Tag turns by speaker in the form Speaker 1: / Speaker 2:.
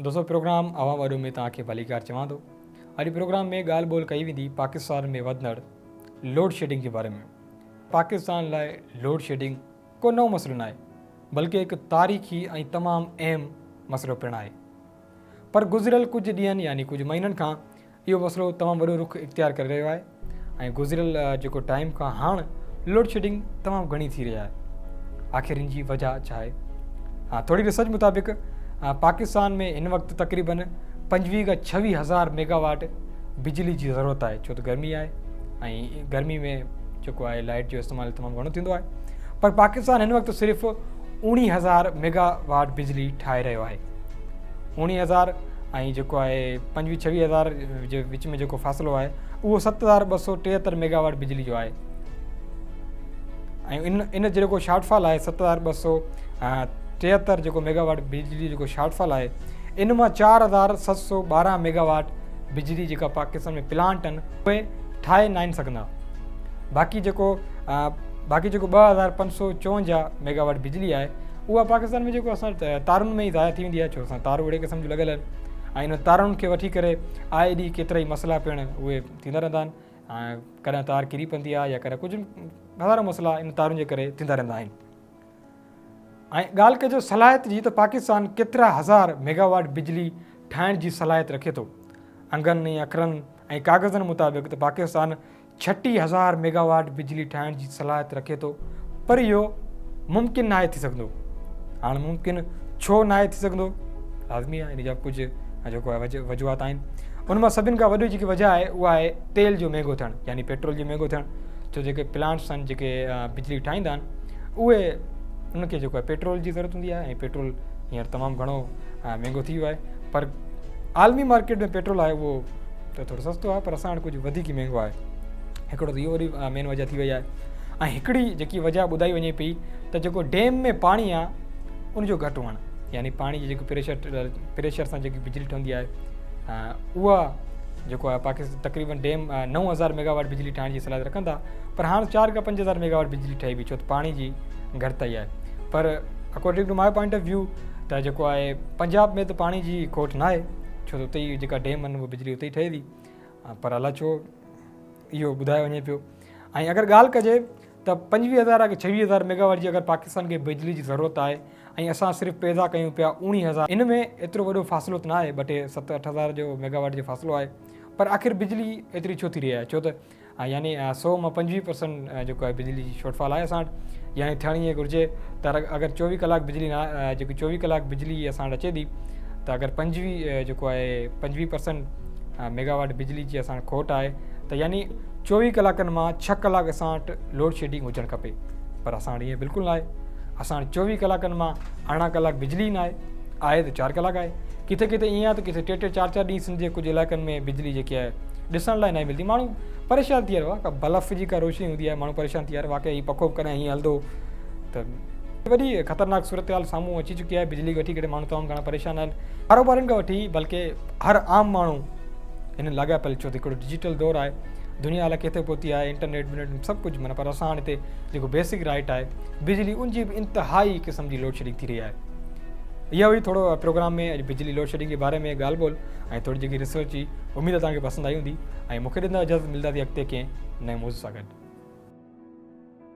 Speaker 1: دوستو پروگرام عوام آڏو ۾ توهان کي ڀليڪار چوان ٿو. اڄ پروگرام ۾ ڳالهه ٻولهه ڪئي ويندي پاڪستان ۾ وڌندڙ لوڊ شيڊنگ جي باري ۾. پاڪستان لاء لوڊ شيڊنگ ڪو نئون مسئلو ناهي بلڪه هڪ تاريخي ۽ تمام اهم مسئلو پڻ آهي. پر گذريل ڪجهه ڏينهن يعني ڪجهه مهينن کان اهو مسئلو تمام وڏو رخ اختيار ڪري رهيو آهي ۽ گذريل جيڪو ٽائيم کان هاڻ لوڊشيڊنگ تمام گهڻي ٿي رهي آهي آخر ان جي وجه ڇا آهي ها ٿوري ريسرچ مطابق پاڪستان ۾ هن وقت تقريبن 25 کان 26 هزار ميگاواٽ بجلي جي ضرورت آهي ڇو ته گرمي آهي ۽ گرمي ۾ جيڪو آهي لائٽ جو استعمال تمام گهڻو ٿيندو آهي پر پاڪستان هن وقت صرف 19 هزار ميگاواٽ بجلي ٺاهي رهيو آهي 19 هزار ۽ جيڪو آهي پنجويهه ڇويهه هزار جي وچ ۾ جيڪو فاصلو آهي اهو 7273 ميگاواٽ بجلي جو آهي ۽ ان ان جيڪو شارٽ فال آهي 7273 جيڪو ميگاواٽ بجلي جيڪو شارٽ فال آهي ان مان 4712 ميگاواٽ بجلي جيڪا پاڪستان ۾ پلانٽ آهن اهي ٺاهي ناهن سگهندا باقي جيڪو باقي جيڪو 2554 ميگاواٽ بجلي آهي اها پاڪستان ۾ جيڪو اسان تارن ۾ ئي ضايع ٿي ويندي آهي ڇو اسان تارون اهڙي قسم جون لڳل آهن ۽ انهن تارن کي وٺي ڪري آئي ڏينهن ڪيترا ئي مسئلا پڻ اهي ٿيندا رهندا آهن ۽ ڪڏهن تار ڪري پوندي آهي يا ڪڏهن ڪجهه هزارون مسئلا ان تارن جي ڪري ٿيندا رهندا آهن ۽ ڳالهه ڪجو صلاحيت جي ته پاڪستان ڪيترا هزار ميگاواٽ بجلي ٺاهڻ جي صلاحيت رکي ٿو انگن ۽ اکرن ۽ ڪاغذن مطابق ته پاڪستان 36 هزار ميگاواٽ بجلي ٺاهڻ جي صلاحيت رکي ٿو پر اهو ممڪن ناهي ٿي سگهندو. هاڻ ممڪن ڇو ناهي ٿي سگهندو؟ لازمي آهي ان جا ڪجهه جيڪو آهي وجوهات آهن. ان مان سڀن کان وڏي جيڪي وجه آهي اها آهي تيل جو مهنگو ٿيڻ يعني پيٽرول جو مهنگو ٿيڻ ڇو جيڪي پلانٽس آهن جيڪي بجلي ٺاهيندا آهن اهي ان کي جيڪو آهي پيٽرول جي ضرورت هوندي آهي ۽ پيٽرول هينئر تمام گهڻو مهنگو ٿي ويو آهي پر عالمي مارڪيٽ ۾ پيٽرول آهي اهو ته ٿورو سستو آهي پر اسان وٽ ڪجهه وڌيڪ ئي مهنگو آهي هڪڙو ته اهو وري مين وجه ٿي وئي آهي ۽ هڪڙي جيڪي وجه ٻڌائي وڃي پئي ته جيڪو ڊيم ۾ پاڻي آهي ان جو گهٽ هئڻ يعني پاڻي جي جيڪو پريشر پريشر سان جيڪي بجلي ٺهندي آهي اها جيڪو آهي پاڪستان تقريبن ڊيم 9000 ميگاواٽ بجلي ٺاهڻ جي صلاحيت رکندا پر هاڻ 4 کان 5000 ميگاواٽ بجلي ٺهي پئي ڇو ته پاڻي جي گهٽتائي آهي پر according to my point of view ته جيڪو آهي پنجاب ۾ ته پاڻي جي کوٽ ناهي ڇو ته اتي ئي جيڪا ڊيم آهن اهي بجلي اتي ئي ٺهي ٿي پر الاء ڇو اهو ٻڌايو وڃي پيو ۽ اگر ڳالهه ڪجي ته 25 هزار کان 26 هزار ميگاواٽ جي اگر پاڪستان کي بجلي جي ضرورت آهي ۽ اسان صرف پيدا ڪيون پيا 19 هزار ان ۾ ايترو وڏو فاصلو ته نه آهي ٻه ٽي ست اٺ هزار جو ميگاواٽ جو فاصلو آهي پر آخر بجلي ايتري ڇو ٿي رهي آهي ڇو ته يعني سو مان 25 پرسنٽ جيڪو آهي بجلي جي شارٽ فال آهي اسان وٽ يعني ٿيڻ ائين گهرجي ته اگر 24 ڪلاڪ بجلي نه جيڪي 24 ڪلاڪ بجلي اسان وٽ اچي ٿي ته اگر 25 جيڪو آهي 25 پرسنٽ ميگاواٽ بجلي جي اسان وٽ کوٽ آهي ته يعني 24 ڪلاڪن مان 6 ڪلاڪ اسان وٽ لوڊ شيڊنگ هجڻ کپي پر اسان وٽ ائين بلڪل نه آهي اسان وٽ 24 ڪلاڪن مان 18 ڪلاڪ بجلي نه آهي آهي ته 4 ڪلاڪ آهي ڪٿي ڪٿي ائين آهي ته ڪٿي ٽي ٽي چار چار ڏينهن سنڌ جي ڪجهه علائقن ۾ بجلي جيڪي آهي ڏسڻ لاء ناهي ملدي ماڻهو پريشان ٿي ويا بلف جي ڪا روشني هوندي آهي ماڻهو پريشان ٿي ويا واقعي هي پکو به ڪڏهن هيئن هلندو ته وڏي خطرناڪ صورتحال سامهون اچي چڪي آهي بجلي وٺي ڪري ماڻهو تمام گهڻا پريشان آهن ڪاروبارين کان وٺي بلڪه هر عام ماڻهو هن لاڳاپيل ڇو ته هڪڙو ڊجيٽل دور آهي دنيا الائي ڪٿي پهتي آهي انٽرنيٽ ونٽرنيٽ سڀ ڪجهه معنيٰ پر اسان هاڻي هتي جيڪو بيسڪ رائٽ آهي بجلي ان جي به انتهائي قسم جي لوڊ شيڊنگ ٿي رهي آهي اها هئي ٿورو پروگرام ۾ اڄ بجلي لوڊ شيڊنگ جي باري ۾ ڳالهه ٻولهه ۽ ٿوري جيڪي ريسرچ هئي اميد توهان کي پسند آئي هوندي ۽ مون کي ڏيندا اجازت ملنداسين اڳتي ڪنهن نئين موضوع سان گڏ.